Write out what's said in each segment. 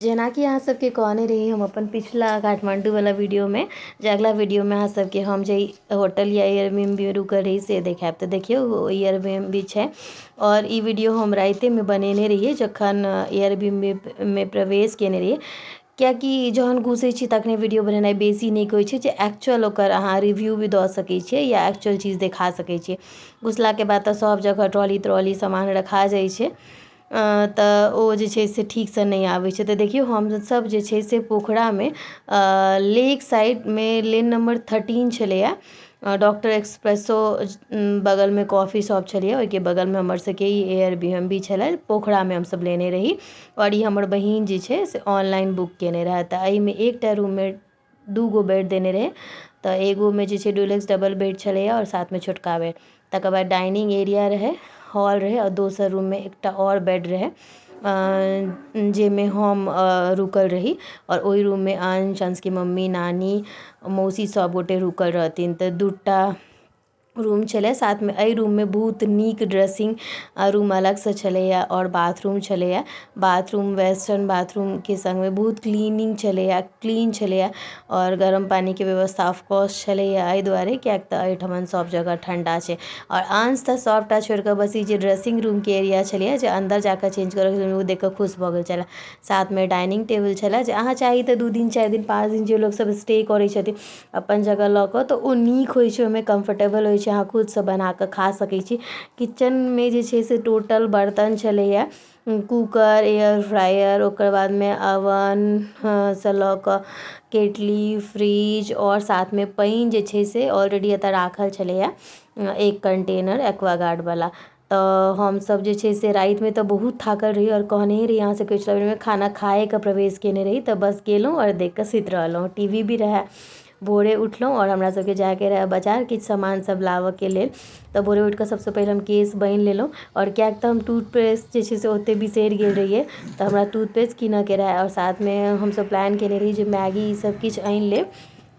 जेनाकि अहाँ सबके कहने रही हम अपन पिछला काठमाण्डूवला वीडियोमे जे अगला वीडियोमे अहाँ सबके हम जे होटल या एयरबीएनबी रुकल रही से देखायब। तऽ देखियौ ओ एयरबीएनबी छै आओर ई वीडियो हम रातिमे बनेने रहियै जखन एयरबीएनबीमे प्रवेश केने रहियै, किएकि जहन घुसै छी तखने वीडियो बनेनाइ बेसी नीक होइ छै जे एक्चुअल ओकर अहाँ रिव्यू भी दऽ सकै छियै या एक्चुअल चीज देखा सकै छियै। घुसलाके बाद तऽ सब जगह ट्रॉली त्रॉली सामान रखा जाइ छै, तऽ ओ जे छै से ठीकसँ नहि आबै छै। तऽ देखियौ हमसब जे छै से पोखरामे लेक साइडमे लेन नम्बर 13 छलैए, डॉक्टर एक्सप्रेसो बगलमे कॉफी शॉप छलैए, ओहिके बगलमे हमर सबके ई एयरबीएनबी छलै, पोखरामे हमसब लेने रही। आओर ई हमर बहिन जे छै से ऑनलाइन बुक केने रहए। तऽ एहिमे एकटा रूममे 2 गो बेड देने रहै, तऽ एगोमे जे छै डुलेक्स डबल बेड छलैए आओर साथमे छोटका बेड, तकर बाद डाइनिंग एरिया रहै, हॉल रहै आओर दोसर रूममे एकटा आओर बेड रहै जाहिमे हम रुकल रही। आओर ओहि रूममे अंश, अंशके मम्मी, नानी, मौसी सब गोटे रुकल रहथिन। तऽ 2टा रूम छलै। साथमे एहि रूममे बहुत नीक ड्रेसिंग रूम अलगसँ छलैए आओर बाथरूम छलैए। बाथरूम वेस्टर्न बाथरूमके सङ्गमे बहुत क्लीनिंग छलैए, क्लीन छलैए आओर गरम पानिके व्यवस्था ऑफकोर्स छलैए, एहि दुआरे किएक तऽ एहिठमन सब जगह ठण्डा छै। आओर अंश तऽ सबटा छोड़िकऽ बस ई जे ड्रेसिंग रूमके एरिया छलैए जे अन्दर जाकऽ चेंज करऽ, ओ देखिकऽ खुश भऽ गेल छलै। साथमे डाइनिंग टेबल छलै जे अहाँ चाही तऽ 2 दिन, 4 दिन, 5 दिन जे लोक सब स्टे करै छथिन अपन जगह लऽ कऽ, तऽ ओ नीक होइ छै, ओहिमे कम्फर्टेबल होइ छै, अहाँ खुदसँ बनाकऽ खा सकै छी। किचनमे जे छै से टोटल बर्तन छलैए, कूकर, एयर फ्रायर, ओकर बादमे अवन सँ लऽ कऽ केटली, फ्रिज आओर साथमे पानि जे छै से ऑलरेडी एतऽ राखल छलैए एक कंटेनर एक्वागार्डवला। तऽ हमसब जे छै से रातिमे तऽ बहुत थाकल रही आओर कहने रही अहाँ सबके पिछला वीडियोमे, खाना खाएके प्रवेश केने रही, तऽ बस गेलहुँ आओर देखिकऽ सुति रहलहुँ। टीवी भी रहए। भोरे उठलहुँ आओर हमरा सबके जायके रहए बाजार किछु सामान सब लाबऽके लेल। तऽ भोरे उठिकऽ सबसँ पहिले हम केश बान्हि लेलहुँ आओर किएक तऽ हम टूथपेस्ट जे छै से ओतहि बिसरि गेल रहियै, तऽ हमरा टूथपेस्ट कीनऽके रहए। आओर साथमे हमसब प्लान केने रही जे मैगी ई सब किछु आनि लेब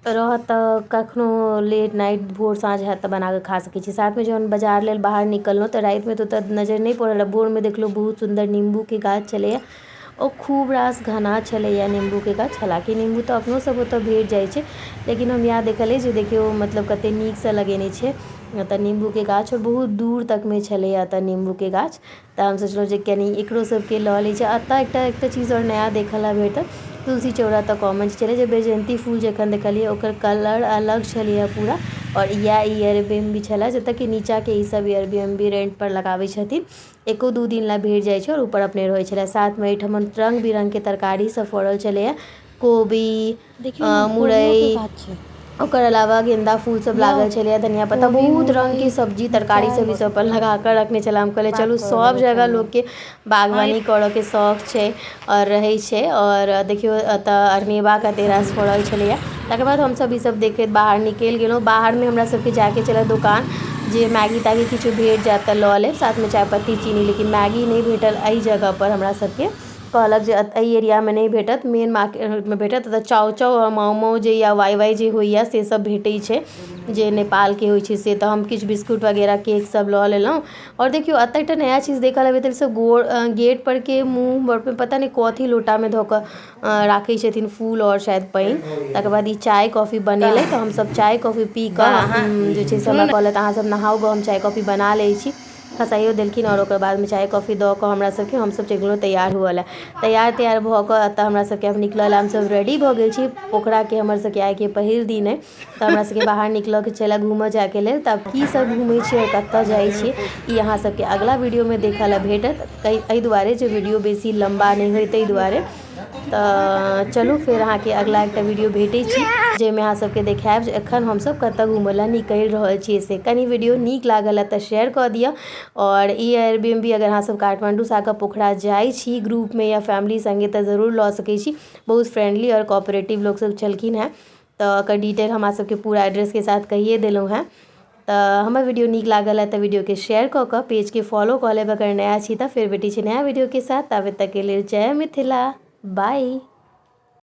रहत तऽ कखनो लेट नाइट भोर साँझ हैत तऽ बनाकऽ खा सकै छी। साथमे जहन बाजार लेल बाहर निकललहुँ तऽ रातिमे तऽ ओतऽ नजरि नहि पड़ल, भोरमे देखलहुँ बहुत सुन्दर नीम्बूके गाछ छलैए, ओ खूब रास घना छलैए नीम्बूके गाछ। हालाँकि नीम्बू तऽ अपनो सब ओतऽ भेट जाइ छै, लेकिन हम इएह देखलियै जे देखियौ मतलब कते नीकसँ लगेने छै एतऽ नीम्बूके गाछ, आओर बहुत दूर तकमे छलैए एतऽ नीम्बूके गाछ। तऽ हम सोचलहुँ जे कनि एकरो सबके लऽ लै छी। एतऽ एकटा एकटा चीज आओर नया देखऽ लए भेटल, तुलसी चौरा तऽ कॉमन छलै, जे बैजयन्ती फूल जखन देखलियै ओकर कलर अलग छलैए पूरा। आओर इएह एयरबीएनबी छलै जतऽ कि नीचाँके ई सब एयरबीएनबी रेंट पर लगाबै छथिन, 1-2 दिन लए भेट जाइ छै आओर ऊपर अपने रहै छलै। साथमे एहिठमन रङ्ग बिरङ्गके तरकारी सब फड़ल छलैए, कोबी, मुरइ, ओकर अलावा गेन्दा फूल सब लागल छलैए, धनिया पत्ता, बहुत रङ्गके सब्जी तरकारी सब ई सब अपन लगाकऽ रखने छलै। हम कहलियै चलू सब जगह लोकके बागवानी करऽके शौक छै आओर रहै छै। आओर देखियौ एतऽ अरनेबा कते रास फड़ल छलैए। तकर बाद हमसब ई सब देखैत बाहर निकलि गेलहुँ। बाहरमे हमरा सबके जायके छलै दोकान जे मैगी तैगी किछु भेट जायत तऽ लऽ लेब, साथमे चायपत्ती, चीनी, लेकिन मैगी नहि भेटल एहि जगहपर। हमरा सबके कहलक जे एहि एरियामे नहि भेटत, मेन मार्केटमे भेटत। ओतऽ चाउ चाउ आओर माउ माउ जे या वाइ वाइ जे होइए से सब भेटै छै जे नेपालके होइ छै से। तऽ हम किछु बिस्कुट वगैरह केक सब लऽ लेलहुँ। आओर देखियौ एतऽ एकटा नया चीज देखऽ लए भेटल, से गेट परके मुँह पर पता नहि कथी लोटामे धऽ कऽ राखै छथिन, फूल आओर शायद पानि। तकर बाद ई चाय कॉफी बनेलै, तऽ हमसब चाय कॉफी पी कऽ जे छै से हमरा कहलथि अहाँ सब नहाउ गऽ, हम चाय कॉफी बना लै छी। खसाइयो देलखिन आओर ओकर बादमे चाय कॉफी दऽ कऽ हमरा सबके हमसब चलि गेलहुँ तैयार हुअ लए। तैयार तैयार भऽ कऽ एतऽ हमरा सबके आब निकलऽ लए हमसब रेडी भऽ गेल छी। पोखराके हमर सबके आइके पहिल दिन अइ, तऽ हमरा सबके बाहर निकलऽके छलै घूमऽ जायके लेल। तऽ आब की सब घूमै छी आओर कतऽ जाइ छी ई अहाँ सबके अगला वीडियोमे देखऽ लए भेटत। एहि दुआरे जे वीडियो बेसी लम्बा नहि होइ ताहि दुआरे। तऽ चलू फेर अहाँके अगला एकटा वीडियो भेटै छी जाहिमे अहाँ सबके देखायब जे एखन हमसब कतऽ घूमऽ लए निकलि रहल छियै। से कनि वीडियो नीक लागल तऽ शेयर कऽ दिअ। आओर ई एयरबीएनबी अगर अहाँ सब काठमाण्डूसँ आकऽ पोखरा जाइ छी ग्रुपमे या फैमिली सङ्गे तऽ जरूर लऽ सकै छी। बहुत फ्रेंडली आओर कोऑपरेटिव लोक सब छलखिन हेँ। तऽ एकर डिटेल हमरा सबके पूरा एड्रेसके साथ कहिए देलहुँ हेँ। तऽ हमर वीडियो नीक लागल है तऽ वीडियोके शेयर कऽ कऽ पेजके फॉलो कऽ लेब अगर नया छी। तऽ फेर भेटै छी नया वीडियोके साथ, ताबे तकके लेल जय मिथिला, बाय।